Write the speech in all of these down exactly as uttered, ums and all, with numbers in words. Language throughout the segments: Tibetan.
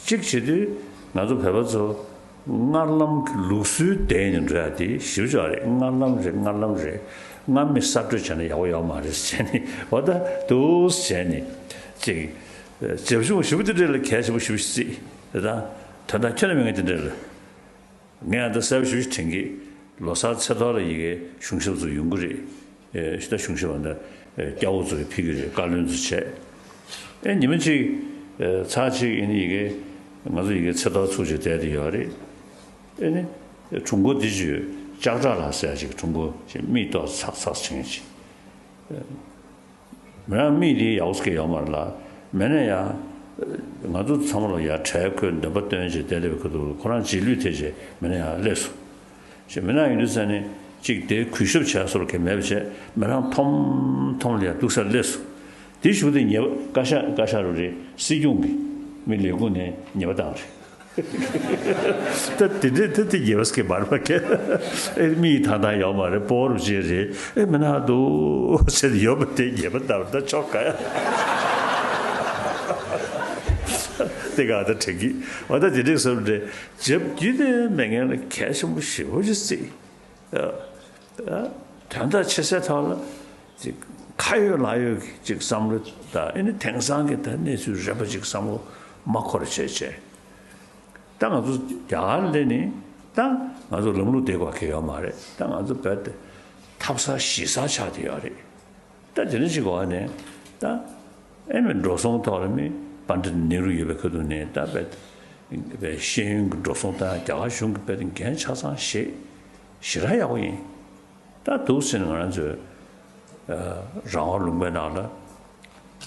གཅིག་བྱེད་དུས་ང་ཚོ་བོད་པ་ཚོ་སྔར་ལམ་གྱི་ལུགས་སྲོལ་བསྡད་ནས་འགྲོ་ཡ་དེ་ཞིབ་ཆ་རེད། སྔར་ལམ་རེད། སྔར་ལམ་རེད། སྔར་མེད་གསར་གཏོད་བྱས་ན་ཡག་པོ་ཡོད་མ་རེད་ཟེར་ནས། འོ་ད་འདུག་བྱས་ནས་ཅིག་བྱབ་ཆུང་ཞིབ་པོ་དེ་འདྲ་ལ་གལ་ཆེན་པོ་ཞིབ་ཅིག་བརྩིས། ད་དོན་དག་ཁྱོན་ནས་མེད་མཁན་དེ་འདྲ་ལ། ངས་ཨ་ད་གསལ་པོ་ཞེ་པོ་ཞིག་དྲན་གི། ལོ་གསར་ཚེས་ཐོག་ལ་ཡི་གེ་གཞུང་ཞབས་ཚོ་ཡོང་གི་རེད། ཨེ་ཤི་ད་གཞུང་ཞབས་ཨ་ད་ཨེ་སྐྱ་བོ་ཚོ་གིས་ཕུལ་གི་རེད། བཀའ་བློན་ཚོ་བྱས། ཨེ་ཉི་མ་གཅིག་ཨེ་ཚར་གཅིག་ཨེ་ནི་ཡི་གེ་ང་ཚོ་ཡི་གེ་ཚེས་ཐོག་ཚུགས་བྱས་བསྡད་དེ་ཡོད་རེད། ཨེ་ནི་ཀྲུང་གོ་འདི་ཅུ་ལྕགས་བྲག་ལ་ཟེར་ཡ་ཅིག་ཀྲུང་གོ་ཅིག་མིག་ཏོ་ཚག་ཚག་བྱེད་མཁན་ཅིག་མི་རང་མིག་དེ་ཡག་པོ་ཟེར་གྱི་ཡོད་མ་རེད་ལ། མེད་ན་ཡང་ང་ཚོ་ཚང་མ་ལ་ཡ་གྲལ་ཁོས་འདོན་པ་སྟོན་བྱས་བསྡད་ལེ་བའི་ཁ་ཐུག་ཁོ་རང་རྗེས་ལུས་དེ་བྱས་མེད་ན་ཡང་སླེབས་སོང་། ཞེས་མི་རང་ཡིན་དུས་ས་ནས་གཅིག་དེ་གུས་ཞབས་བྱས་སོར་གས་མེད་པ་བྱས་མི་རང་ཐོམ་ཐོམ་ལ་ཡ་འདུག་སར་སླེབས་སོང་། དེ་ཞུགས་དེ་ཉེས་པ་བཀའ་ཤག་བཀའ་ཤག་རུ་རེད། སྲིད་སྐྱོང་གི་མི་ལས་ཁུངས་ནས་ཉེས་པ་བཏང་རེད། ད་དེ་འདྲས་ད་དེ་ཉེས་པ་སྐྱེ་བར་མ་སྐྱེ། ཨེ་མིག་ཐང་ཐང་ཡོད་མ་རེད། སྤོ་རུ་བྱེད་རེད། ཨེ་མི་ན་འདུག་ཟེར་ཡོད་པ་དེ་ཉེས་པ་ལྟ་བུ་ད་ཆོག་ག་ཡ། དེ་ག་ད་དྲན་གི། འོ་ད་དེ་འདྲས་བཟོ་འདྲས་རྒྱབ་རྒྱུ་དེ་མེད་མཁན་ལ་གལ་ཆེན་པོ་ཞེ་པོ་ཅིག་བརྩིས། ཨ། ཨ། དོན་དག་ཆེ་སའི་ཐོག་ལ་ཅིག་ཁ་ཡོད་ལག་ཡོད་ཀྱི་ཅིག་བསམ་བློ་དང་ཨེ་ནི་དེང་སང་གི་ད་གནས་ཚུལ་རིམ་པ་ཅིག་བསམ་བློ་མ་འཁོར་བྱས་བྱས། ད་ང་ཚོ་རྒྱ་གར་ལ་ནི་ད་ང་ཚོ་ལམ་ལུགས་དེ་བ་གི་ཡོད་མ་རེད། ད་ང་ཚོ་བོད་དེ་ཐབ་ས་གཞིས་ས་ཆགས་བསྡད་ཡོད་རེད། ད་དེ་འདྲ་ཞིག་གོ་བ་ནས་ད་ཨེ་མི་འགྲོ་སོང་ཐོག་ལ་མི་པཎྜི་ཏ་ནེ་རུ་ཡོད་པའི་ཁ་ཐུག་ནས་ད་བོད་བོད་ཤེས་ཡོན་གྱི་འགྲོ་སོང་ད་རྒྱ་གར་གཞུང་གི་བོད་དེ་འགན་ཆ་ཚང་བཞེས་ཞེ་དྲག་ཡག་པོ་ཡིན། ད་འདུག་ཟེར་ནས་ང་རང་ཚོའི་ཨ་རང་དབང་ལུང་པའི་ནང་ལ་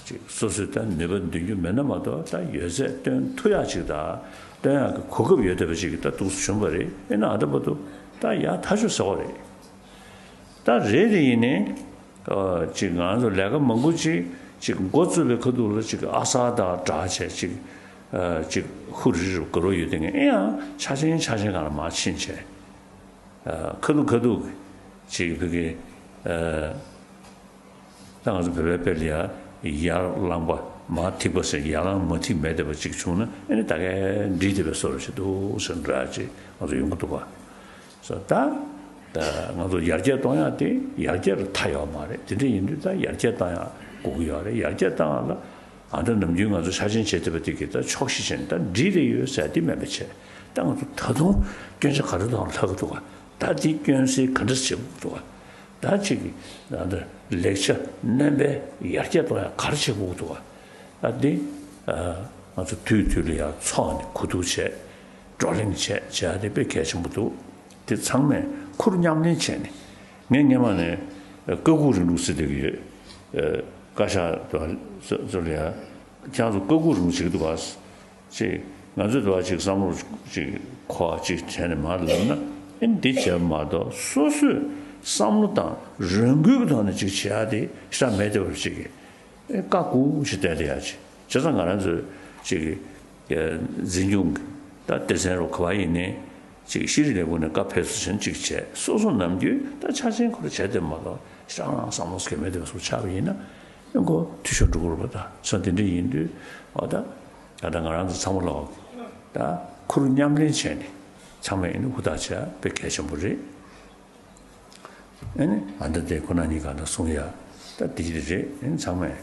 ཅིག་སོ་སོའི་ད་ནུས་པ་འདོན་རྒྱུ་མེད་ན་མ་གཏོགས་ད་ཡོད་ཚད་སྟོན་ཐུབ་ཡག་ཅིག་དང་སྟོན་ཡག་གི་གོ་སྐབས་ཡོད་བསྡད་པ་ཅིག་ད་འདུག་སེ་བྱུང་བ་རེད། ཨེ་ན་ཨ་ད་བར་དུ་ད་ཡག་ཐག་ཆོད་ཟེར་བ་རེད། ད་རེད་དེ་ཡིན་ནའི་ཨ་ཅིག་ང་ཚོ་ལས་ཀ་མང་པོ་ཅིག་ཅིག་འགོ་བཙུགས་པའི་ཁ་ཐུག་ལ་ཅིག་ཨ་གསར་དང་འདྲ་བྱས་ཅིག་ཨ་ཅིག་ཧུ་རི་རུ་དགའ་རོགས་ཡོད་དེ་ངས་ཨེ་ཡང་ཆ་ཆེན་ཆ་ཆེན་གང་ལ་མར་ཕྱིན་བྱས། ཨ་ཁ་ཐུག་ཁ་ཐུག་གི་ཅིག་བོད་ཀྱི་ཨ་ད་ང་ཚོ་བོད་པའི་དཔེ་ལ་ཡ་ཡར་ལངས་པ་མར་ཐིགས་པ་ཟེར་ཡར་ལངས་མར་ཐིགས་མེད་བསྡད་པ་ཅིག་བྱུང་ན་ཨེ་ནི་ད་གས་འགྲིག་བསྡད་པའི་བཟོ་འདྲ་ཞིག་འདུག་ཟེར་འདྲ་ཅིག་ང་ཚོ་ཡོང་གི་འདུག་ག། སོ་ད་ད་ང་ཚོ་ཡར་རྒྱས་གཏོང་ཡག་དེ་ཡར་རྒྱས་ལ་མཐའ་ཡོད་མ་རེད། དེ་འདྲ་ཡིན་དུས་ད་ཡར་རྒྱས་གཏོང་ཡག་དགོས་ཀྱི་ཡོད་རེད། ཡར་རྒྱས་གཏོང་ཡག་ལ་ཨ་ད་ནམ་རྒྱུན་ང་ཚོ་ཆ་ཆེན་བྱེད་ཐུབ་པ་དེ་གི་ད་ཕྱོགས་བཞི་བྱས་ནས་ད་འགྲིག་རེ་ཡོད་ཟེར་དེ་མེད་པ་བྱས། ད་ང་ཚོ་ད་དུང་སྐྱོན་ཆ་ག་རེ་འདུག་ལྷག་གི་འདུག་ག། ད་དེ་སྐྱོན་སེལ་ག་འདྲ་བྱེད་དགོས་འདུག་ག། ད་ཅིག་ད་ལེགས་ཆ་སྣོན་པའི་ཡར་རྒྱས་གཏོང་ཡག་ག་རེ་བྱེད་དགོས་འདུག་ག། ད་འདི་ང་ཚོ་དུས་དུས་ལ་ཡར་ཚོགས་ནས་གོ་བསྡུར་བྱས། བགྲོ་གླེང་བྱས་བྱས་དེ་དཔེ་གལ་ཆེན་པོ་འདུག། དེ་ཚང་མས་ཁུར་མཉམ་ལེན་བྱས་ནས། ངས་སྔོན་མ་ནས་ཀ་ཁུག་རིང་ལུགས་ཟེར་བསྡད་ཀྱི་ཡོད། ཨ་བཀའ་ཤག་དུ་ཚོ་ལ་ཡ་ཁྱེད་ཚོ་ཀ་ཁུག་རིང་ལུགས་བྱེད་ཀྱི་འདུག་ག། ཅེས་ང་ཚོས་དུ་བ་ཅིག་བསམ་བློ་ཅིག་འཁོར་བ་ཅིག་བྱས་ནས་མར་ལབ་ན་ཨེ་འདི་བྱས་མ་གཏོགས་སོ་སོས་བསམ་བློ་དང་རང་འགུལ་གྱི་ཐོག་ནས་ཅིག་བྱེད་ཡ་དེ་ཤ་མེད་བསྡད་པ་ཅིག་གིས། ཨེ་བཀའ་བསྒོ་ཞིག་བསྡད་བསྡད་ཡ་ཅིག་བྱས་ཙང་ང་རང་ཚོས་ཅིག་གི་འཛིན་སྐྱོང་གི་ད་སྡེ་ཚན་རུ་ག་བ་ཡིན་ནའི་ཅིག་ཤེས་རིག་ལས་ཁུངས་ནས་བཀའ་ཕེབས་བསུ་ཆེན་ཅིག་བྱས་སོ་སོ་ནམ་རྒྱུན་ད་ཆ་ཆེན་ཁོ་ར་བྱས་བསྡད་མ་གཏོགས་ཤ་རང་བསམ་བློ་སྐྱེ་མེད་བསྡད་པ་སོགས་ཆགས་པ་ཡིན་ན་ཨེ་ཁོ་འཐུས་ཤོར་འགྲོ་གི་རེད་པ། ད་སོ་དེ་འདྲ་ཡིན་དུས་འོ་ད་ད་ད་ང་རང་ཚོ་ཚང་མ་ལོག་ད་ཁུར་མཉམ་ལེན་བྱས་ནས་ཚང་མས་ཨེ་ནི་ཧུར་ཐག་བྱས་དཔེ་གལ་ཆེན་པོ་རེད། ཨེ་ནི་ཨ་ད་དེ་ཁོ་ན་ཉིད་གང་ལྟར་གསུང་ཡ་ད་དེ་ཅི་རེད། ཨེ་ནི་ཚང་མས་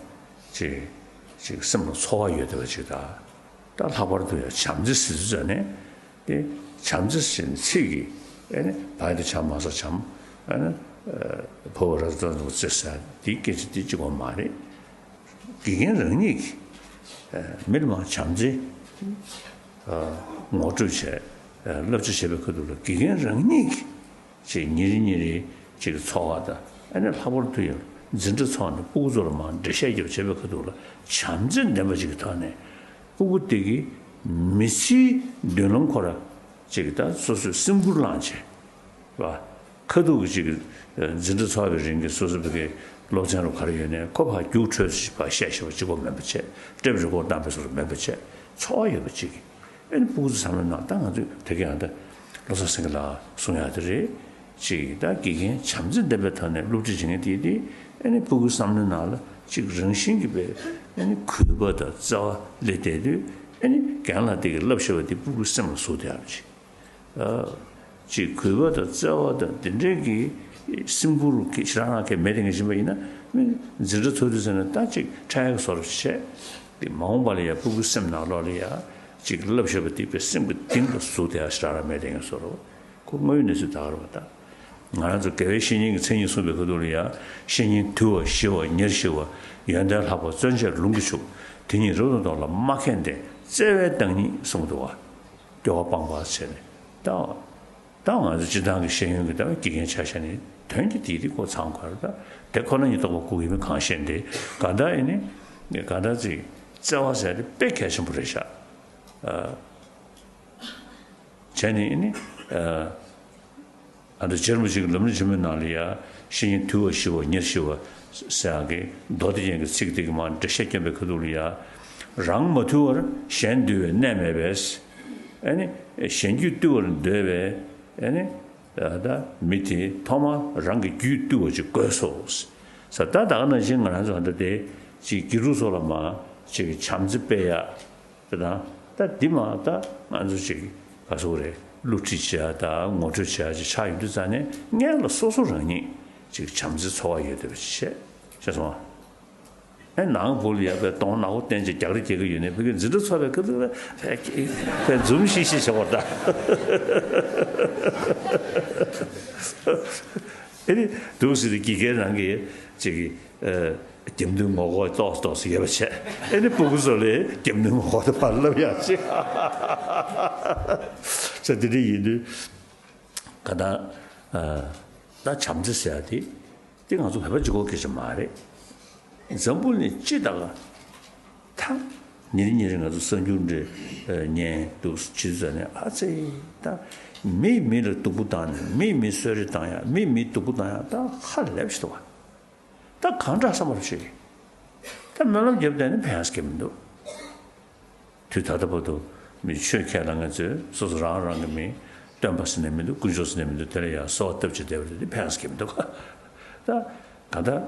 ཅིག་ཅིག་སེམས་ལ་ཚོར་བ་ཡོད་བསྡད་པ་ཅིག་ད་ད་ལྷག་པར་དུ་ཡང་བྱམས་བརྩེ་ཟེར་དུས་ཙ་ནས་དེ་བྱམས་བརྩེ་ཟེར་ནས་ཚིག་གིས་ཨེ་ནི་བ་དེ་བྱམས་མ་ས་བྱམས་ཨེ་ནི་ཕོ་བོ་ར་ཙ་ཙ་བརྩེ་ཟེར་དེའི་སྐད་ཆ་དེ་གཅིག་པོ་མ་རེད། དགེ་རྒན་རང་ཉིད་ཀྱིས་མི་ལ་མ་བྱམས་བརྩེ་ངོ་སྤྲོད་བྱས་བསླབ་བྱ་བྱེད་པའི་ཁ་ཐུག་ལ་དགེ་རྒན་རང་ཉིད་ཀྱིས་ཅིག་ཉིན་རེ་ཉིན་རེ་ཅིག་འཚོ་བ་དང་ཨ་ནི་ལྷག་པར་དུ་ཡང་འཛིན་གྲྭ་ཚོགས་ནས་སྤུ་གུ་ཚོ་ལ་མར་འགྲེལ་བཤད་རྒྱབ་བྱེད་པའི་ཁ་ཐུག་ལ་བྱམས་བརྩེ་ལྡན་པ་ཅིག་གི་ཐོག་ནས་སྤུ་གུ་དེ་གིས་མི་ཚེའི་མདུན་ལམ་ཁོ་ར་ཅིག་ད་སོ་སོས་སེམས་ཁུར་བླངས་བྱས། བ། ཁ་ཐུག་གི་ཅིག་འཛིན་གྲྭ་ཚོགས་པའི་རིང་གི་སོ་སོ་བོད་སྐད་སློབ་ཚན་རུ་ག་རེ་ཡོད་ནའི་ཁོ་ཕར་རྒྱུགས་འཕྲོད་ཅིག་ཕར་བཤད་ཤེས་པ་གཅིག་པོ་མིན་པ་བྱས། ཊེབ་རི་ཀོཌ་བཏང་བའི་བཟོ་འདྲ་མིན་པ་བྱས། ཚོར་བ་ཡོད་པ་ཅིག་གིས་ཨེ་ནི་སྤུ་གུ་ཚོ་ཚང་མའི་ནང་ད་ང་ཚོས་དེ་ག་ཡང་ད་བློ་བཟང་སེང་གེ་ལགས་གསུང་ཡག་དེ་རེད། ཅིག་ད་དགེ་རྒན་བྱམས་བརྩེ་ལྡན་པའི་ཐོག་ནས་སློབ་ཁྲིད་བྱེད་མཁན་དེ་དེ་ཨེ་ནི་སྤུ་གུའི་བསམ་བློའི་ནང་ལ་ཅིག་རང་བཞིན་གྱིས་པའི་ཨེ་ནི་གུས་པ་དང་བརྩེ་བ་སླེབས་བསྡད་དུས། ཨ་ནི་རྒན་ལགས་དེ་གིས་བསླབ་བཞག་པ་དེ་སྤུ་གུའི་སེམས་ལ་ཟུག་བསྡད་ཡོད་པ་ཅིག་ཨ། ཅིག་གུས་པ་དང་བརྩེ་བ་དང་དེ་འདྲའི་གི་སེམས་ཁུར་གྱི་ཞེ་དྲག་གང་གས་མེད་དེ་ངས་ཕྱིན་པ་ཡིན་ན། མི་འཛིན་གྲྭ་ཚུགས་དུས་ཟེར་ན་ད་ཅིག་འཕྲལ་གྱི་བཟོ་འདྲ་བྱས། དེ་མ་འོངས་པ་ལ་ཡང་སྤུ་གུའི་སེམས་ནང་ལོགས་ལ་ཡང་ཅིག་བསླབ་བཞག་པ་དེ་པའི་སེམས་ཀྱི་གཏིང་ལ་ཟུག་བསྡད་ཡ་ཞེ་དྲག་མེད་དེ་ངས་བཟོ་འདྲ། ཁོ་དངོས་ཡོད་གནས་ཚུལ་ད་ག་རེད་པ་ད། ང་རང་ཚོ་དགེ་བའི་བཤེས་གཉེན་གྱི་མཚན་ཉིད་གསུངས་པའི་ཁ་ཐུག་ལ་ཡང་བཤེས་གཉེན་དུལ་བ་ཞི་བ་ཉེར་ཞི་བ། ཡོན་ཏན་ལྷག་པ་བརྩོན་བཅས་ལུང་གིས་ཕྱུག་དེ་ཉིད་རབ་ཏུ་བསྟོད་ལ་མ་མཁས་ལྡན། བརྩེ་བའི་བདག་ཉིད་གསུངས་འདུག་བ། སྐྱོ་བ་སྤངས་པ་བྱས་ནས་ད། ད་ང་ཚོ་སྤྱིར་བཏང་གི་ཤེས་ཡོན་གྱི་ལྟ་བའི་དགེ་རྒན་ཆ་བཞག་ནས་དོན་གྱི་དེའི་དེ་ཁོ་ཚང་ག་རེ་ད། དེ་ཁོ་ན་ཉིད་རྟོགས་པ་དགུ་ཡིན་མིན་གང་ཤེས་འདི་ག་འདྲ་ཡིན་ནི། ག་འདྲ་ཅིག་བརྩེ་བ་ཟེར་དེ་དཔེ་གལ་ཆེན་པོ་རེད་ཤག་བྱས་ནས་ཨ་ནི། ཨ་འདྲ་རྗེ་རིན་པོ་ཆེ་གི་ལམ་རིམ་ཆེན་མོའི་ནང་ལ་ཡ། བཤེས་གཉེན་དུལ་བ་ཞི་བ་ཉེར་ཞི་བ་ཟེར་ཡག་གི་མདོ་སྡེ་རྒྱན་གྱི་ཚིག་དེ་གི་མར་འགྲེལ་བཤད་བསྐྱོན་པའི་ཁ་ཐུག་ལ་ཡ། རང་མ་དུལ་བར་གཞན་དུལ་བའི་གནས་མེད་པས། ཨ་ནི་གཞན་རྒྱུད་བཏུལ་བར་འདོད་པས། ཨ་ནི་ད་མི་དེ་ཐོག་མར་རང་གི་རྒྱུད་བཏུལ་བ་ཅིག་དགོས་སོ། ས་ད་ད་ག་ནང་བཞིན་ང་རང་ཚོ་ད་ལྟ་དེ་ཅིག་དགེ་ཕྲུག་ཚོ་ལ་མར་ཅིག་བྱམས་བརྩེ་སྤེལ་ཡག་དེ་དང་ད་འདི་མ་ད་ང་ཚོ་ཅིག་ག་ཟེར་དགོས་རེད། བསླུ་བྲིད་བྱེད་ཡ་དང་ངོ་སྤྲོད་བྱེད་ཡ་ཅིག་ཆགས་ཡོང་དུས་ཙང་ནས་སྔོན་ལ་སོ་སོ་རང་ཉིད་ཅིག་བྱམས་བརྩེ་ཚོར་བ་ཡོད་བསྡད་པ་ཅིག་བྱས། ཤེས་སོང་ཨ། ཨེ་ནང་བུ་ལ་ཡ་པའི་གདོང་ནག་པོ་བསྟན་བྱས་རྒྱག་རེས་རྒྱག་གི་ཡོད་ནས་ཕ་གིར་འཛིན་གྲྭ་ཚོགས་པའི་སྐབས་དུ་ཕའི་འཛུམ་ཤིག་ཤིག་བྱེད་པར་གདའ། ཨེ་ནི་འདུག་ཟེར་ཏེ་དགེ་རྒན་རང་གིས་ཅིག་རྒྱབ་མདུན་ངོ་ལྐོག་ཏོག་ཙམ་ཏོག་ཙམ་ཡོད་པ་བྱས། ཨེ་ནི་སྤུ་གུ་ཚོ་ལ་རྒྱབ་མདུན་ངོ་ལྐོག་ཏུ་ཕར་ལབ་ཡག་ཅིག་ས་དེ་འདྲ་ཡིན་དུས་ག་ད་ད་བྱམས་བརྩེ་ཟེར་ཡ་དེ་དེ་ང་ཚོ་བོད་པ་གཅིག་པོ་སྐད་ཆ་མ་རེད། འཛམ་བུ་གླིང་སྤྱི་དང་ད་ཉིན་རེ་ཉིན་རེ་ང་ཚོ་གསར་འགྱུར་འདྲ་ཉན་འདུག་ཅི་ཟེར་ནས་ཨ་ཙི་ད་མིས་མི་ལ་སྡུག་པོ་བཏང་ནས་མིས་མི་གསོད་རེས་བཏང་ཡག་མིས་མི་སྡུག་པོ་བཏང་ཡག་ད་ཧ་ལས་པ་ཞིག་འདུག་བ། ད་གང་དྲག་བསམ་པ་རུ་བྱེད་ཀྱི། ད་སྨོན་ལམ་བརྒྱབ་བསྡད་ནས་ཕན་ཡག་གི་མི་འདུག་དུས་ད་ལྟ་བར་དུ་མི་ཆོས་ཁས་བླངས་མཁན་ཚོས་སོ་སོ་རང་རང་གི་མིང་སྟོན་པ་ཟེར་ནས་མི་འདུག་དཀོན་མཆོག་ཟེར་ནས་མི་འདུག་དེ་ལ་ཡང་གསོལ་བ་བཏབ་བྱས་བསྡད་པ་རེད་དེ་ཕན་ཡག་གི་མི་འདུག་ད་གང་ལྟར་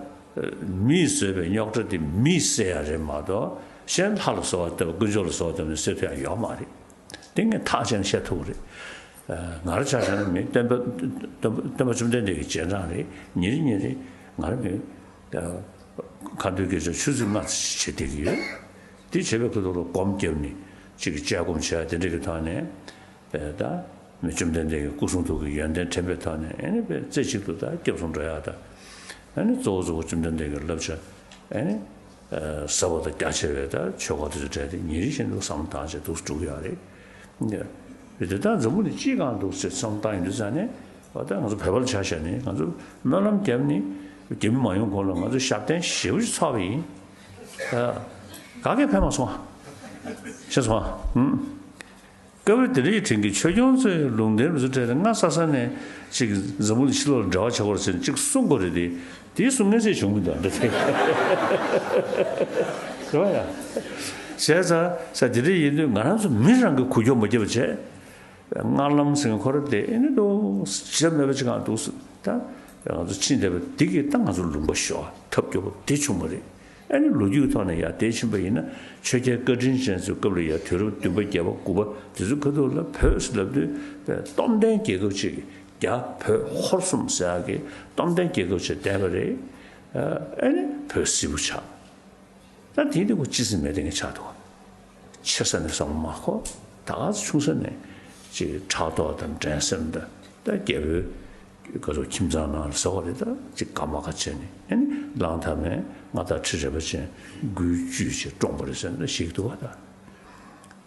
མིས་བཟོས་པའི་རྙོག་དྲ་དེ་མིས་སེལ་ཡག་རེད་མ་གཏོགས་གཞན་ལྷ་ལ་གསོལ་བ་བཏབ་དཀོན་མཆོག་ལ་གསོལ་བ་བཏབ་ནས་སེལ་ཐུབ་ཡག་ཡོད་མ་རེད། དེ་ངས་ཐག་བཅད་ནས་བཤད་ཐུབ་ཀྱི་རེད། ང་རང་ཆ་བཞག་ན་མི་སྟོན་པ་སྟོན་པ་སྟོན་པ་བཅོམ་ལྡན་འདས་ཀྱི་རྗེས་འབྲང་རེད། ཉིན་རེ་ཉིན་རེ་ང་རང་མི་ཁ་འདོན་སྐད་ཆ་ཆུ་ཚོད་ལྔ་ཙམ་བྱེད་བསྡད་ཀྱི་ཡོད། དེ་བྱེད་པའི་ཁུལ་དུ་ལ་སྒོམ་བརྒྱབ་ནས་གཅིག་གི་དཔྱད་སྒོམ་བྱས་དེ་འདྲ་གི་ཐོག་ནས་པས་ད་མི་བཅོམ་ལྡན་འདས་ཀྱི་སྐུ་གསུང་ཐུགས་ཀྱི་ཡོན་ཏན་དྲན་པའི་ཐོག་ནས་ཨེ་ནི་པས་རྩེ་གཅིག་ཏུ་ད་སྐྱབས་སུ་འགྲོ་ཡག་ད་ཨེ་ནི་གཙོ་བོ་གཙོ་བོ་བཅོམ་ལྡན་འདས་ཀྱི་བསླབ་བྱ་ཨེ་ནི། ཟབ་པ་དང་རྒྱ་ཆེ་བའི་ད་ཆོས་སྐོར་དེ་ཚོ་གྲས་དེ་ཉིན་རེ་བཞིན་དུ་བསམ་བློ་བཏང་བྱས་འདུག་སེ་འགྲོ་གི་ཡོད་རེད། རེད་དེ་ད་འཛམ་བུ་གླིང་སྤྱིའི་སྒང་འདུག་སེ་བསམ་བློ་བཏང་ཡོང་དུས་ཙང་ནས་འོ་ད་ང་ཚོ་བོད་པ་ལ་ཆ་བཞག་ནས་ང་ཚོ་སྨོན་ལམ་བརྒྱབ་ནས་བརྒྱབ་མ་ཡོང་གོང་ལ་ང་ཚོ་ཞབས་བརྟན་ཞེ་པོ་ཅིག་ཚོགས་པ་ཡིན། ད་ག་གེ་ཕན་མ་སོང་ཨ། ཤེས་སོང་ཨ། ཧུམ། སྐབས་རེ་དེ་འདྲ་ཡི་དྲིན་གྱིས་ཆོས་སྐྱོང་ཚོས་ལུང་བསྟན་མི་ཚོ་གྲས་ལ་སྔ་ས་ས་ནས་ཅིག་འཛམ་བུ་གླིང་ཕྱི་ལོགས་ལ་འབྲེལ་བ་བྱེད་དགོས་རེད་ཟེར་ནས་ཅིག་གསུང་དགོས་རེད་དེ། དེའི་གསུང་མཁན་ཚོས་བྱུང་མི་འདུག་འདི་དེ། རེད་བ་ཡ། བྱས་ཙང་ས་དེ་འདྲ་ཡིན་དུས་ང་རང་ཚོ་མི་རང་གི་འགུལ་སྐྱོད་མ་བརྒྱབ་པ་བྱས། སྔགས་ལམ་ཟེར་མཁན་ཁོ་ར་དེ་ཨེ་ནི་འདུག་ཞེ་དྲག་མེད་པ་ཅིག་གང་འདུག་ཟེར་ད། ང་ཚོ་ཕྱིན་བསྡད་པ་འདི་གིས་ད་ང་ཚོ་ལུང་པ་ཤོར་ཐབས་སྐྱོ་པོ་དེ་བྱུང་བ་རེད། ཨ་ནི་ལོ་རྒྱུས་ཀྱི་ཐོག་ནས་ཡར་དེད་ཕྱིན་པ་ཡིན་ན་ཆོས་རྒྱལ་བཀའ་དྲིན་ཅན་ཚོའི་སྐབས་ལ་ཡར་དུས་རབས་བདུན་པ་བརྒྱད་པ་དགུ་པ་དེ་ཚོའི་ཁ་ཐུག་ལ་བོད་ཟེར་ལབ་དུས་སྟོབས་ལྡན་རྒྱལ་ཁབ་ཅིག་གི་རྒྱ་བོད་ཧོར་གསུམ་ཟེར་ཡག་གི་སྟོབས་ལྡན་རྒྱལ་ཁབ་ཅིག་བསྡད་པ་རེད། ཨ་ནི་བོད་སིལ་བུ་ཆགས། ད་དེའི་སྟེང་གི་སྤྱི་སེམས་མེད་དེ་ངས་ཆགས་འདུག་ཆེ་ས་ནས་བསམ་བློ་མ་འཁོར། ད་ག་ཚོད་ཆུང་ས་ནས་ཅིག་ཕྲག་དོག་དང་འགྲན་སེམས་དང་ད་རྒྱལ་པོའི་ག་ཚོད་ཁྱིམ་ཚང་ནང་ལ་ཟ་བ་རེད་ད་ཅིག་ག་མ་ག་བྱས་ནས་ཨ་ནི་གླང་དར་མས་མངའ་བདག་ཁྲི་རལ་པ་ཅན་སྒོའི་བཅུད་ཅིག་བཀྲོངས་པ་རེད་ཟེར་ནས་ཞིག་འདུག་བ་ད།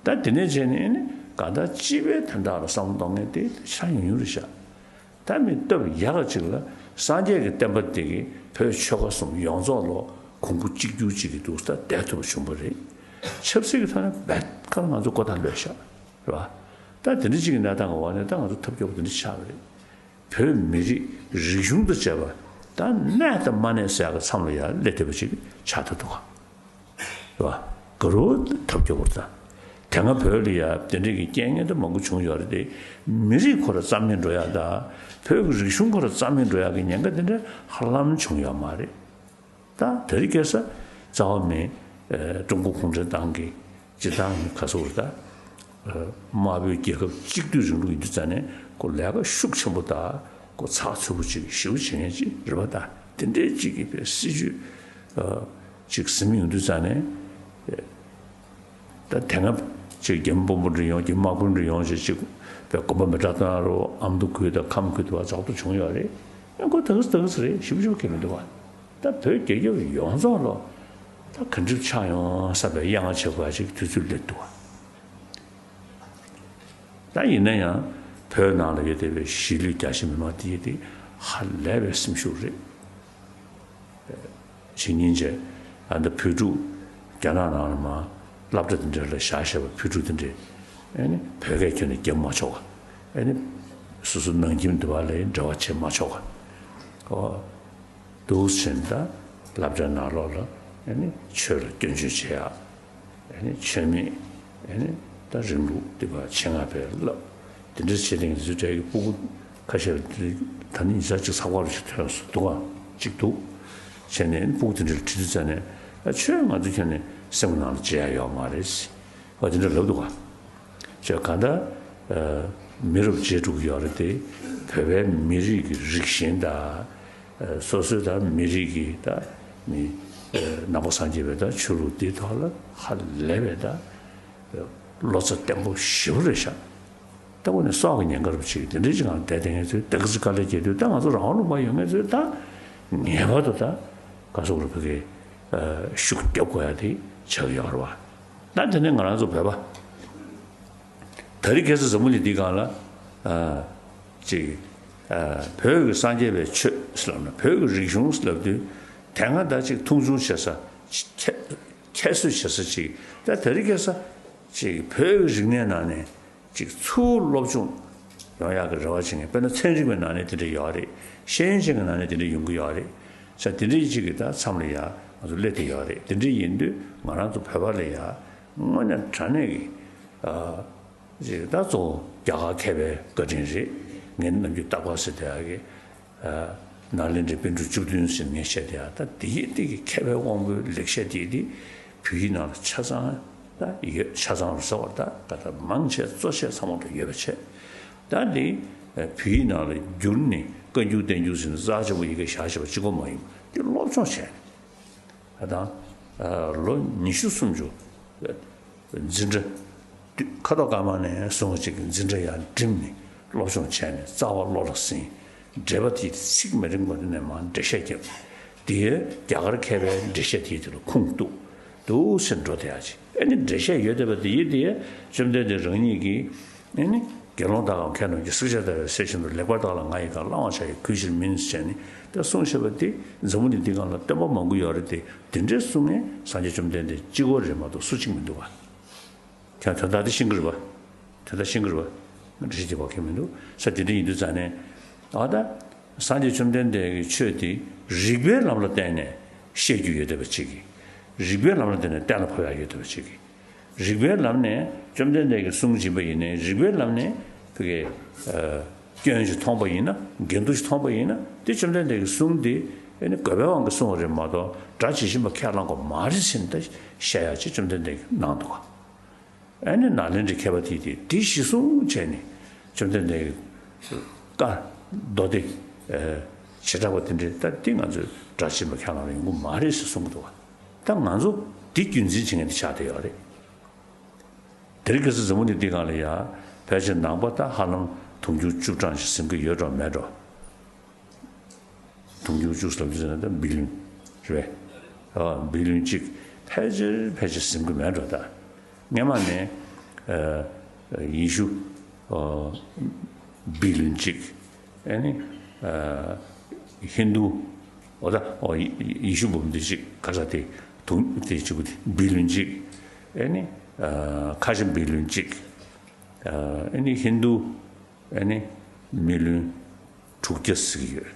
ད་དེ་ནས་བྱས་ནས་ཨ་ནི་གང་ལྟར་སྤྱི་པའི་དོན་དག་ལ་བསམ་བློ་གཏོང་མཁན་དེ་ཆགས་ཡོང་ཡོང་རེད་ཤག་ད་མི་སྟབས་ཡག་ག་ཅིག་ལ་སངས་རྒྱས་ཀྱི་བསྟན་པ་འདི་གིས་བོད་ཆོལ་ཁ་གསུམ་ཡོངས་རྫོགས་ལ་གོང་བུ་གཅིག་གྱུར་ཅིག་གི་འདུག་ད་བསྡད་ཐུབ་པ་བྱུང་བ་རེད། ཆབ་སྲིད་ཀྱི་ཐོག་ནས་རྦད་ཁ་ང་ཚོ་ཀོ་ཐག་ལོས་ཤག་རེད་བ། ད་དེ་འདྲ་ཅིག་གི་གནས་སྟངས་ཀྱི་འོག་ནས་ད་ང་ཚོ་ཐབས་སྐྱོ་པོ་དེ་འདྲ་ཆགས་པ་རེད། བོད་མི་རིགས་རིག་གཞུང་དང་བཅས་པ་ད་གནས་དང་མ་གནས་ཟེར་ཡག་གི་མཚམས་ལ་ཡར་སླེབས་ཐུབ་པ་ཅིག་ཆགས་ཐུབ་འདུག་ག་རེད་བ། དགའ་རབ་ཐབས་སྐྱོ་པོ་རེད་ད། དེ་སྔ་བོད་ལ་ཡ་དེ་འདྲ་གི་རྐྱེན་ངན་དེ་མང་པོ་བྱུང་ཡོད་རེད་དེ། མི་རིགས་ཁོ་ར་རྩ་མེད་འགྲོ་ཡག་དང་བོད་ཀྱི་རིག་གཞུང་ཁོ་ར་རྩ་མེད་འགྲོ་ཡག་གི་ཉེན་ཁ་དེ་འདྲ་ཧ་ལམ་བྱུང་ཡོད་མ་རེད། ད་དེ་རིང་ཁ་སང་རྩ་བ་མེད་ཀྲུང་གོ་གུང་ཁྲན་ཏང་གི་ སྤྱིར་བཏང་ག་ཚོད་རེད་ད། དམར་པོའི་རྒྱལ་ཁབ་གཅིག་སྡུད་རིང་ལུགས་ཡིན་དུས་ཙང་ནས་ཁོ་ལས་ཀ་ཤུགས་ཆེན་པོ་དང་ཁོ་ཚགས་ཚུད་པོ་ཅིག་ཞེ་པོ་བྱེད་མཁན་ཅིག་རེད་པ། ད་དེ་འདྲའི་ཅིག་གི་པའི་སྲིད་ཇུས་ཅིག་ཟིན་ཡོང་དུས་ཙང་ནས། ད་དེ་སྔ་ཅིག་རྒྱ་མི་དཔོན་པོ་འདྲ་ཡོང་། རྒྱ་མི་དམག་དཔོན་འདྲ་ཡོང་ཞེས་ཅིག་པའི་དགོན་པ་མེ་སྲེག་གཏོང་རོགས། ཨ་མདོ་ཁུལ་དང་ཁམས་ཁུལ་དུ་བ་འཛག་སྡུག་བྱུང་ཡོད་རེད། ཡང་ཁོ་ད་ག་ཟེ་ད་ག་ཟེ་རེད། ཞིབ་ཞིབ་གལ་མི་འདུག་བ། ད་བོད་རྒྱལ་ཁབ་ཡོངས་རྫོགས་ལ་ད་ག་འདྲ་ཆགས་ཡོང་བསམ་པའི་དབྱེ་བ་ཕྱེ་དགོས་ཅིག་དུས་ཚོད་སླེབས་འདུག་བ། ད་ཡིན་ན་ཡང་བོད་ནང་ལ་ཡོད་བསྡད་པའི་གཞིས་ལུས་རྒྱ་ཆེ་མི་མང་དེ་དེ་ཧ་ལས་པའི་སེམས་ཤུགས་རེད། ཕྱི་ཉིན་བྱས། ཨ་ད་བོད་ཕྲུག་རྒྱ་ནག་ནང་ལ་མ་སློབ་གྲྭ་དེ་འདྲ་ལ་བཞག་བཞག་པའི་བོད་ཕྲུག་དེ་འདྲས། ཨེ་ནི་བོད་སྐད་ཁྱོན་ནས་རྒྱབ་མ་ཆོག་ག་ཨེ་ནི་སོ་སོ་ནང་ཁྱིམ་དེ་བ་ལ་འབྲེལ་བ་བྱེད་མ་ཆོག་ག་འོ། འདུག་ཟེར་ནས་ད་སློབ་གྲྭའི་ནང་ལོགས་ལ་ཨེ་ནི་ཆོས་ལ་སྐྱོན་བརྗོད་བྱེད་ཡག་ཨེ་ནི་ཆོས་མེད། ཨེ་ནི་ད་རིང་ལུགས་འདི་པ་ཆེད་མངགས་པའི་བསླབ། དེ་འདྲ་བྱེད་དེང་དུས་དྲན་གྱི་སྤུ་གུ་ཁ་ཤས་ལ་ད་ནི་ཉི་ཤུ་རྩ་གཅིག་ཚགས་པར་ཞིག་ཐོན་སོང་འདུག་ག་ཅིག་འདུག་བྱས་ནས་སྤུ་གུ་དེ་འདྲ་ལ་དྲི་དུས་ཙ་ནས། ཨ་ཆོས་ང་ཚོ་ཁྱོན་ནས་སེམས་ཀྱི་ནང་ལ་བརྗེད་ཡ་ཡོད་མ་རེད། ཨ་དེ་འདྲ་ལབ་འདུག་ག་ཅེས་གང་ལྟར། མི་རབས་བརྗེ་འགྲོ་གི་ཡོད་རེད་དེ། བོད་པའི་མི་རིགས་ཀྱི་རིགས་ཞེན་དང་། སོ་སོའི་ད་མི་རིགས་ཀྱི་ད་མི་ནང་པ་སངས་རྒྱས་པའི་ད་ཆོས་ལུགས་འདིའི་ཐོག་ལ་ཧ་ལས་པའི་ད་བློ་རྩ་བརྟན་པོ་ཞེ་པོ་རེད་ཤག་ལྟ་བུ་ནི་སྲོག་གི་ཉེན་ཁར་བྱེད་དེ་འདྲའི་ཅིག་ངང་བསྡད་དེ་ངེད་ཚོས་དེ་ག་ཚོད་དཀའ་ལས་བརྒྱབ་དུས། ད་ང་ཚོ་རང་དབང་ལུང་པ་ཡོད་མཁན་ཚོས་ད་ངེས་པར་དུ་ད་ག་སོག་རུ་ཕ་གི་ཤུགས་རྒྱབ་དགོས་ཡ་དེ་ཆགས་ཡོད་རེད་བ། ད་དེ་ནས་ང་རང་ཚོ་བོད་པ། ད་རེས་ཁ་སང་འཛམ་བུ་གླིང་འདིའི་སྒང་ལ། ཨ་ཅིག་ཨ་བོད་ཀྱི་སངས་རྒྱས་པའི་ཆོས་ཟེར་ལབ་ན། བོད་ཀྱི་རིག་གཞུང་ཟེར་ལབ་དུས། དེ་སྔ་ད་ཅིག་མཐོང་ཆུང་བྱེད་ས། ཁྱད་ཁྱད་གསོད་བྱེད་ས་ཅིག་ད་དེ་རིང་ཁ་སང་ཅིག་བོད་ཀྱི་རིག་གནས་ནང་ནས་ཅིག་ཚུར་སློབ་སྦྱོང་ཡོང་ཡག་གི་རེ་བ་བྱེད་མཁན། དཔེར་ན་ཚན་རིག་པའི་ནང་ནས་དེ་འདྲ་ཡོད་རེད། ཤེས་ཡོན་ཅན་གྱི་ནང་ནས་དེ་འདྲ་ཡོང་གི་ཡོད་རེད། ས་དེ་འདྲ་ཅིག་གི་ད་མཚམས་ལ་ཡ་ང་ཚོ་སླེབས་བསྡད་ཡོད་རེད། དེ་འདྲ་ཡིན་དུས་ང་རང་ཚོ་བོད་པ་ལ་ཡ་དངོས་གནས་དྲང་གནས་ཀྱི་ཨ། ཅིག་ད་གཙོ་བོ་རྒྱ་གར་མཁས་པའི་བཀའ་དྲིན་རེད། ངས་ནམ་རྒྱུན་རྟག་པར་ཟེར་བསྡད་ཡག་གི། ཨ་ནཱ་ལེནྡྲའི་པཎ་གྲུབ་བཅུ་བདུན་ཟེར་ངས་བཤད་བསྡད་ཡག་ད་དེ་ཡི་དེ་གི་མཁས་པའི་དབང་པོའི་ལེགས་བཤད་དེ་དེ་བོད་ཡིག་ནང་ལ་ཆ་ཚང་ད་ཡོད། ཆ་ཚང་རུ་ཟེར་བ་ད་ག་ད་མང་ཆེ་གཙོ་ཆེ་ཚང་མ་ད་ཡོད་པ་བྱས། ད་དེ་བོད་ཡིག་ནང་ལ་བསྒྱུར་ནས་བཀའ་འགྱུར་བསྟན་འགྱུར་ཟེར་ནས་རྩ་ཆེན་པོ་ཡི་གེ་བཞག་བཞག་པ་གཅིག་པོ་མ་ཡིན་པ་དེ་སློབ་སྦྱོང་བྱས་ནས། ད་ལོ་ཉི་ཤུ་སུམ་ཅུ་འཛིན་གྲྭ་དུས་ཁ་དོག་དཀར་དམར་ནས་བཟུང་བ་ཅིག་འཛིན་གྲྭ་ཡར་འགྲིམས་ནས་སློབ་སྦྱོང་བྱས་ནས་རྩ་བ་བློ་ལ་ཟིན། འགྲེལ་པ་དེ་ཚིག་མ་རིང་པ་དེ་ནས་མར་འགྲེལ་བཤད་བརྒྱབ། དེ་རྒྱ་གར་མཁས་པའི་འགྲེལ་བཤད་དེ་དེ་ལ་ཁུངས་གཏུགས། འདུག་སེ་འགྲོ་བསྡད་ཡག་ཅིག་ཨེ་ནི་འགྲེལ་བཤད་ཡོད་བསྡད་པ་དེ་ཡིན་དེ། བཅོམ་ལྡན་འདས་རང་ཉིད་ཀྱིས། ཨེ་ནི། དགེ་སློང་དག་གམ་མཁས་རྣམས་ཀྱིས། བསྲེག་བཅད་བརྡར་བའི་གསེར་བཞིན་དུ། ལེགས་པར་བརྟགས་ལ་ང་ཡི་བཀའ། བླང་བར་བྱ་ཡི་གུས་ཕྱིར་མིན། ཟེར་ནས་ད་གསུངས་བཞག་པ་དེ་འཛམ་བུ་གླིང་འདི་སྒང་ལ་སྟོན་པ་མང་པོ་ཡོད་རེད་དེ། དེ་འདྲའི་གསུང་མཁན་སངས་རྒྱས་བཅོམ་ལྡན་འདས་གཅིག་པོ་རེད་མ་གཏོགས་སུ་གཅིག་མི་འདུག་བ། ཁྱོད་དོན་དག་དེ་ཤེས་ཀྱི་རེད་བ། དོན་དག་ཤེས་ཀྱི་རེད་བ། འགྲེལ་བཤད་རྒྱག་པ་གང་མི་འདུག་ས། དེ་འདྲ་ཡིན་དུས་ཙང་ནས། ཨ་ད། སངས་རྒྱས་བཅོམ་ལྡན་འདས་ཀྱི་ཆོས་དེ་རིགས་པའི་ལམ་ལ་བརྟེན་ནས་བཤད་རྒྱུ་ཡོད་བསྡད་པ་ཅིག་གིས། རིགས་པའི་ལམ་ལ་བརྟེན་ནས་གཏན་ལ་ཕབ་ཡག་ཡོད་བསྡད་པ་ཅིག་གིས། རིགས་པའི་ལམ་ནས་བཅོམ་ལྡན་འདས་ཀྱི་གསུང་སྦྱིན་པ་ཡིན་ནའི། རིགས་པའི་ལམ་ནས་ཕ་གི་ཨ་སྐྱོན་ཞིག་མཐོང་པ་ཡིན་ན། འགལ་འདུ་ཞིག་མཐོང་པ་ཡིན་ན། དེ་བཅོམ་ལྡན་འདས་ཀྱི་གསུང་དེ་ཨེ་ནི་དགོས་པའི་དབང་གིས་གསུང་བ་རེད་མ་གཏོགས། སྒྲ་ཇི་བཞིན་པ་ཁས་བླང་དགོས་མ་རེད་ཟེར་ནས་ད་བཤད་ཡག་ཅིག་བཅོམ་ལྡན་འདས་ཀྱིས་གནང་འདུག་ག་ཨེ་ནི་ནཱ་ལེནྡྲའི་མཁས་པ་དེས་དེ་དེ་གཞི་བཟུང་བྱས་ནས་བཅོམ་ལྡན་འདས་ཀྱི་བཀའ་མདོ་སྡེ་བྱེ་བྲག་པ་དེ་འདྲས། ད་དེ་ང་ཚོས་སྒྲ་ཇི་བཞིན་པ་ཁས་བླངས་ན་ཡོང་གི་མ་རེད་ཟེར་གསུང་གི་འདུག་ག་ད་ང་ཚོ་དེ་རྒྱུན་འཛིན་བྱེད་མཁན་དེ་ཆགས་བསྡད་ཡོད་རེད། དེ་རིང་ཁ་སང་འཛམ་བུ་གླིང་འདིའི་སྒང་ལ་ཡ་ཕལ་ཆེར་ནང་པ་ད་ཧ་ལམ་དུང་ཕྱུར་བཅུ་གྲངས་ཤིག་ཟིན་གྱི་ཡོད་འགྲོ་མེད་འགྲོ། དུང་ཕྱུར་བཅུ་ཟེར་ལབ་དུས་ཙམ་ན་ད་བི་ལིན་རེད་པས། ཨ་བི་ལིན་གཅིག་ཕལ་ཆེར་ཕལ་ཆེར་ཟིན་གྱི་མེད་འགྲོ། ད་སྔས་མ་ནས་ཨ་ཡེ་ཤུ་ཨ་བི་ལིན་གཅིག་ཨེ་ནི་ཨ་ཧིན་དུ། འོ་ད་འོ་ཡེ་ཡེ་ཤུ་འབུམ་སྡེ་གཅིག་ག་ས་དེ་དུང་དེ་གཅིག་པུ་དེ་བི་ལིན་གཅིག་ཨེ་ནི་ཨ་ཁ་ཆེ་བི་ལིན་གཅིག་ཨ་ཨེ་ནི་ཧིན་དུ་ཨེ་ནི་མི་ལོན་དྲུག་བརྒྱ་ཟེར་གྱི་ཡོད།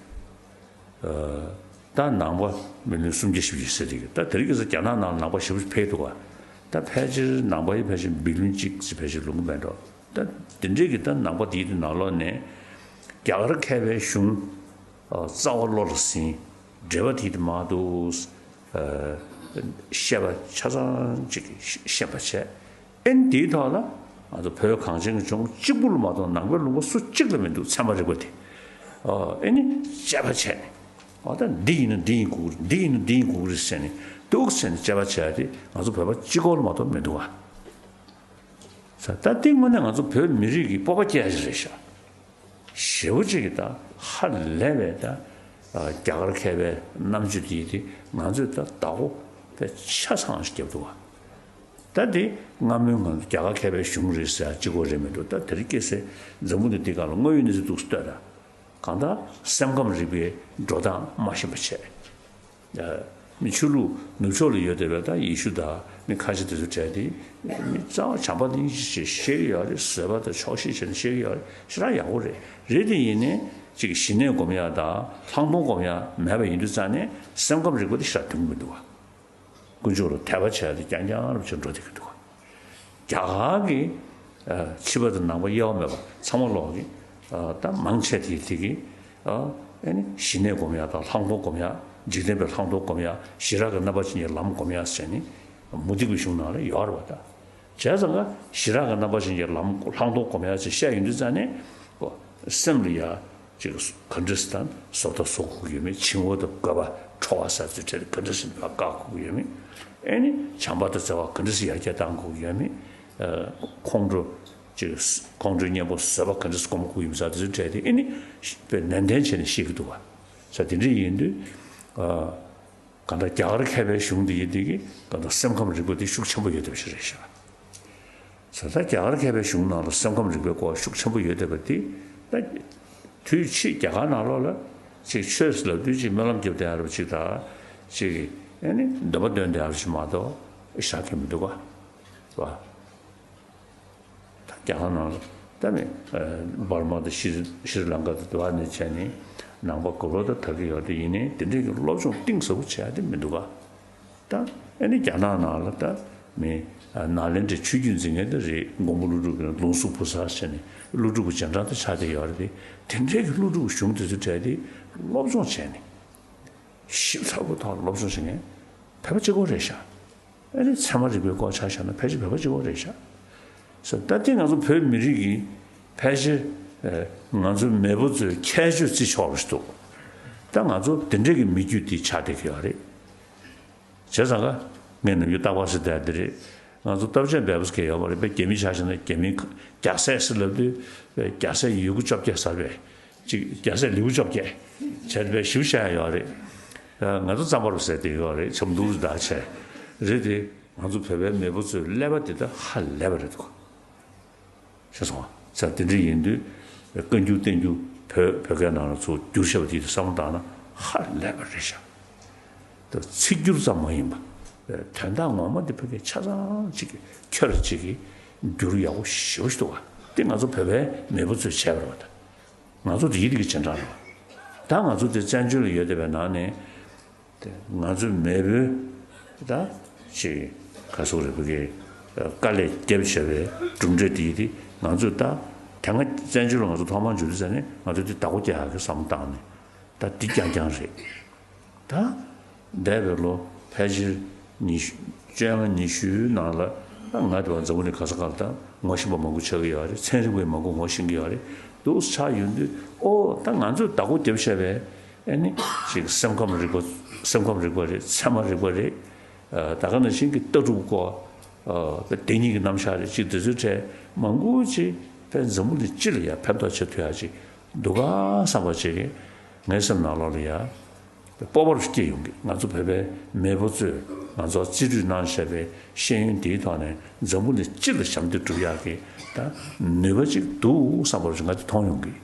ཨ་ད་ནང་པ་མི་ལོན་སུམ་བརྒྱ་བཞི་བཅུ་ཟེར་གྱི་ཡོད། ད་དེ་རིང་ཁ་སང་རྒྱ་ནག་ནང་ལ་ནང་པ་ཞེ་པོ་ཅིག་འཕེལ་འདུག་ག་ད་ཕལ་ཆེར་ནང་པ་ཡིས་ཕལ་ཆེར་བི་ལོན་གཅིག་ཙམ་ཕལ་ཆེར་ལོངས་ཀྱི་མེད་འགྲོ། ད་དེ་འདྲས་ཀྱི་ད་ནང་པ་དེའི་དེ་ནང་ལོགས་ནས་རྒྱ་གར་མཁས་པའི་གཞུང་ཨ་རྩ་བ་བློ་ལ་ཟིན། འགྲེལ་པ་དེའི་དེ་མར་དུ་ཨ་བཤད་པ་ཆ་ཚང་ཅིག་ཤེས་པ་བྱས། ཨེ་ནི་དེའི་ཐོག་ལ་ང་ཚོ་བོད་གངས་ཅན་གྱི་ལྗོངས་གཅིག་པུ་ལ་མ་གཏོགས་ནང་པའི་ལུང་པ་སུ་གཅིག་ལ་མི་འདུག་ཚད་མ་རིག་པ་དེ། ཨ་ཨེ་ནི་དཔྱད་པ་བྱས་ནས། ཨ་ད་འདི་ཡིན་ན་འདི་ཡིན་དགོས་ཀྱི་རེད། འདི་ཡིན་ན་འདི་ཡིན་དགོས་ཀྱི་རེད་ཟེར་ནས་འདུག་ཟེར་ནས་དཔྱད་པ་བྱས་ཏེ་ང་ཚོ་བོད་པ་གཅིག་པོ་ལ་མ་གཏོགས་མི་འདུག་བ། ད་ལྟ་འདི་དངོས་གནས་ང་ཚོ་བོད་མི་རིགས་ཀྱི་སྤོབས་པ་སྐྱེ་ཡ་ཞིག་རེད་ཤག་ཞེ་པོ་ཅིག་གི་ད་ཧ་ལས་པའི་ད་རྒྱ་གར་མཁས་པའི་རྣམ་དཔྱོད་དེ་དེ་ང་ཚོས་ད་བདག་པོ་དཔེ་ཆ་ཚང་ཞིག་བརྒྱབ་འདུག་བ། ད་དེ་སྔ་མོའི་ང་ཚོ་རྒྱ་གར་མཁས་པའི་གཞུང་རེད་ཟེར་གཅིག་པོ་རེད་མི་འདུག་ད་དེ་རིང་ཁ་སང་འཛམ་བུ་གླིང་འདི་སྒང་ལ་དངོས་ཡོད་གནས་ཚུལ་འདུག་ལྟོས་དང་། གང་ལྟར་སེམས་ཁམས་རིག་པའི་འགྲོ་སྟངས་མ་ཤེས་པ་བྱས། མི་ཆོས་ལུགས་ནུབ་ཕྱོགས་ལ་ཡོད་བསྡད་པའི་ད་ཡེ་ཤུ་དང་མི་ཁ་ཤས་དེ་ཚོ་གྲས་དེ་མི་རྩ་བ་བྱམས་པ་སྙིང་རྗེ་ཞིག་བཤད་ཀྱི་ཡོད་རེད། བཟོད་པ་དང་ཆོག་ཤེས་བྱས་ནས་བཤད་ཀྱི་ཡོད་རེད། ཞེ་དྲག་ཡག་པོ་རེད། རེད་དེ་ཡིན་ནའི་ཅིག་ཞི་གནས་སྒོམ་ཡག་དང་ལྷག་མཐོང་སྒོམ་ཡག་མེད་པ་ཡིན་དུས་ཙང་ནས་སེམས་ཁམས་རིག་པ་དེ་ཞེ་དྲག་དུང་མི་འདུག་བ། དཀོན་མཆོག་ལ་དད་པ་བྱས་ཏེ་རྐྱང་རྐྱང་རུ་བྱས་འགྲོ་བསྡད་ཀྱི་འདུག་ག་རྒྱ་གར་གྱི་ཨ་ཕྱི་པ་དང་ནང་པ་དབྱེ་བ་མེད་པ་ཚང་མ་ལོག་གི་ཨ་ད་མང་ཆེ་དེ་དེ་གི་ཨ་ཨེ་ནི་ཞི་གནས་སྒོམ་ཡག་དང་ལྷག་མཐོང་སྒོམ་ཡག་འཇིག་རྟེན་པའི་ལྷག་མཐོང་སྒོམ་ཡག་ཞི་རགས་ཀྱི་རྣམ་པར་ཕྱིན་གྱི་ལམ་སྒོམ་ཡག་ཟེར་ནི་མུ་སྟེགས་པའི་གཞུང་ནང་ལ་ཡོད་རེད་བ། ད་བྱས་ཙང་ག་ཞི་རགས་ཀྱི་རྣམ་པར་ཕྱིན་གྱི་ལམ་ལྷག་མཐོང་སྒོམ་ཡག་ཅེས་བཤད་ཡོང་དུས་ཙང་ནས་སེམས་ལ་ཡ། ཅིག་ག་འདྲ་ཞིག་དང་བཟོ་ལྟ་བཟོ་དགོས་ཀྱི་ཡོད་མེད། བྱིང་བ་དང་རྒོད་པ་ཁྲོ་བ་ཟེར་ཚུལ་ཁྲིད་ག་འདྲ་ཞིག་ལ་བཀག་དགོས་ཀྱི་ཡོད་མེད། ཨེ་ནི་བྱམས་པ་དང་བརྩེ་བ་ག་འདྲ་ཞིག་ཡར་རྒྱས་གཏང་དགོས་ཀྱི་ཡོད་མེད། ཁོང་ཁྲོ་ཅིག་ཁོང་ཁྲོའི་གཉེན་པོ་བཟོད་པ་ག་འདྲ་ཞིག་སྒོམ་དགོས་ཀྱི་ཡོད་མེད་ཟེར་ཚུལ་ཁྲིད་དེ་ཨེ་ནི་དཔེ་ནན་ཏན་བྱས་ནས་བཤད་ཀྱི་འདུག་བ། ས་དེ་འདྲ་ཡིན་དུས། གང་ལྟར་རྒྱ་གར་མཁས་པའི་གཞུང་འདི་ཡི་འདི་གི་གང་ལྟར་སེམས་ཁམས་རིག་པ་འདི་ཤུགས་ཆེན་པོ་ཡོད་བསྡད་པ་ཞིག་རེད་ཤག་ས་ད་རྒྱ་གར་མཁས་པའི་གཞུང་ནང་ལ་སེམས་ཁམས་རིག་པའི་སྐོར་ཤུགས་ཆེན་པོ་ཡོད་བསྡད་པ་འདི་ད་དུས་ཕྱིས་རྒྱ་གར་ནང་ལོགས་ལ་ཅིག་ཆོས་ལབ་དུས་ཅིག་སྨོན་ལམ་རྒྱབ་བསྡད་ཡ་རབས་ཅིག་དང་ཅིག་ཨེ་ནི་འདོན་པ་འདོན་བསྡད་ཡ་རབས་ཅིག་མ་གཏོགས་ཤག་གི་མི་འདུག་ག་ད་རྒྱ་གར་ནང་ལ་ད་ནི་འབར་མ་དང་ཤྲི་ཤྲི་ལང་ཀ་དང་དེ་བ་ནས་བྱས་ནས་ནང་པ་ག་ལོ་ད་དར་གྱི་ཡོད་དེ་ཡིན་ནའི་དེ་འདྲའི་གི་སློབ་སྦྱོང་གཏིང་ཟབ་པོ་བྱས་ཏེ་མི་འདུག་ག་ད་ཨ་ནི་རྒྱ་ནག་ནང་ལ་ད་མི་ནཱ་ལེནྡྲའི་ཆོས་བརྒྱུད་འཛིན་མཁན་དེ་རེད། མགོན་པོ་ཀླུ་སྒྲུབ་ཀྱི་ལུང་གསུམ་ཕུར་ཚ་བྱས་ནས་ཀླུ་སྒྲུབ་ཀྱི་རྗེས་འབྲང་དུ་ཆགས་བསྡད་ཡོད་རེད་དེ། དེ་འདྲའི་གི་ཀླུ་སྒྲུབ་གཞུང་དེ་ཚོ་གྲས་དེ་སློབ་སྦྱོང་བྱས་ནས་ཞིབ་ཚགས་པོ་ཐོག་སློབ་སྦྱོང་བྱེད་མཁན་བོད་པ་གཅིག་པོ་རེད་ཤག་ཨ་ནི་ཚད་མ་རིག་པའི་སྐོར་ཆ་བཞག་ན་ཕལ་ཆེར་བོད་པ་གཅིག་པོ་རེད་ཤག་ས་ད་ལྟའི་ང་ཚོ་བོད་མི་རིགས་ཀྱི་ཕལ་ཆེར་ཨ་ང་ཚོ་མེས་པོ་ཚོའི་ཁྱད་ཆོས་བརྩི་ཆོག་པ་ཞིག་འདུག་ད་ང་ཚོ་དེ་འདྲའི་གི་མི་རྒྱུད་འདི་ཆགས་བསྡད་ཀྱི་ཡོད་རེད། བྱས་ཙང་ག་ངས་ནམ་རྒྱུན་རྟག་པར་ཟེར་བསྡད་འདི་རེད། ང་ཚོ་སྟོབས་ཆེན་བེབས་སྐད་ཡོད་མ་རེད་པས། རྒྱ་མི་ཆ་བཞག་ན་རྒྱ་མི་རྒྱ་སྲས་ཟེར་ལབ་དུས་རྒྱ་སྲས་ཡོད་དགུ་བཅོ་བརྒྱད་ཟེར་བས། ཅིག་རྒྱ་སྲས་ལེའུ་བཅོ་བརྒྱད་བྱས་པའི་ཞིབ་བཤད་ཡོད་རེད། ང་ཚོ་རྩམ་པ་རུ་ཟེར་དེ་ཡོད་རེད། ཆབ་མདོ་རུ་བདག་བྱས་རེད་དེ། ང་ཚོ་བོད་པའི་མེས་པོ་ཚོའི་ཀླད་པ་དེ་ད་ཧ་ལས་པ་རེད་འདུག་ཤེས་སོང་བ། ས་དེ་འདྲ་ཡིན་དུས་བཀའ་འགྱུར་བསྟན་འགྱུར་བོད་བོད་སྐད་ནང་ལ་ཚུར་བསྒྱུར་བཞག་པ་དེ་བསམ་བློ་བཏང་ན་ཧ་ལས་པ་རེད་ཤག་ད་ཚིག་སྒྱུར་ཙམ་མ་ཡིན་པ། དོན་དག་ངོ་མ་འདི་ཕ་གི་ཆ་ཚང་གཅིག་གི་ཁྱོད་ར་གཅིག་གི་སྒྱུར་ཡག་པོ་ཞེ་པོ་ཞིག་འདུག་ག་འདི་ང་ཚོ་བོད་པའི་མེས་པོ་ཚོས་བྱས་པ་རེད་བ། ད་ང་ཚོ་དེ་ཡི་དེ་གི་རྗེས་འབྲང་རེད་བ། ད་ང་ཚོ་དེ་བཙན་བྱོལ་ལ་ཡོད་བསྡད་པའི་ནང་ནས་དེ་ང་ཚོའི་མེས་པོའི་ད་ཅིག་ག་སོག་རེད་ཕ་གི་དཀའ་ལས་བརྒྱབ་བྱས་པའི་གྲུབ་འབྲས་དེ་ཡི་དེ་ང་ཚོས་ད་དེ་སྔ་བཙན་བྱོལ་ལ་ང་ཚོ་ཐོག་མར་འབྱོར་དུས་ཙ་ནས་ང་ཚོས་དེ་བདག་པོ་རྒྱག་ཡག་གི་བསམ་བློ་བཏང་ནས་ད་འདི་རྐྱང་རྐྱང་རེད། ད་འདས་པའི་ལོ་ཕལ་ཆེར་ཉི་ཤུ་བཅོ་ལྔ་ཉི་ཤུའི་ནང་ལ་ང་དེ་བ་འཛམ་བུ་གླིང་ག་ས་ག་ལ་ད་ངོ་ཤེས་པ་མང་པོ་ཆགས་ཀྱི་ཡོད་རེད། ཚན་རིག་པས་མང་པོ་ངོ་ཤེས་ཀྱི་ཡོད་རེད། འདུག་ཆགས་ཡོང་དུས་ཨོ་ད་ང་ཚོས་བདག་པོ་རྒྱབ་བཞག་པའི་ཨ་ནི་ཅིག་སེམས་ཁམས་རིག་པ་སེམས་ཁམས་རིག་པ་རེད། ཚད་མ་རིག་པ་རེད། ད་ག་ནང་བཞིན་གྱི་ལྟ་གྲུབ་སྐོར་བདེན་གཉིས་ཀྱི་རྣམ་གཞག་རེད། ཅིག་དེ་ཚོའི་གྲས་མང་པོ་ཅིག་ཕན་འཛམ་བུ་གླིང་སྤྱི་ལ་ཡང་ཕན་ཐོགས་བྱེད་ཐུབ་ཡག་ཅིག་འདུག་ག་བསམ་པ་ཅིག་ངའི་སེམས་ནང་ལོགས་ལ་ཡ། སྤོབས་པ་རུ་སྐྱེ་ཡོང་གི། ང་ཚོ་བོད་པའི་མེས་པོ་ཚོས་ང་ཚོར་རྩིས་སྤྲོད་གནང་བཞག་པའི་ཤེས་ཡོན་དེའི་ཐོག་ནས་འཛམ་བུ་གླིང་སྤྱི་ལ་ཞབས་འདེགས་སྒྲུབ་ཡག་གི་ད་ནུས་པ་ཅིག་འདུག་བསམ་པ་རུ་ང་དེ་མཐོང་ཡོང་གི།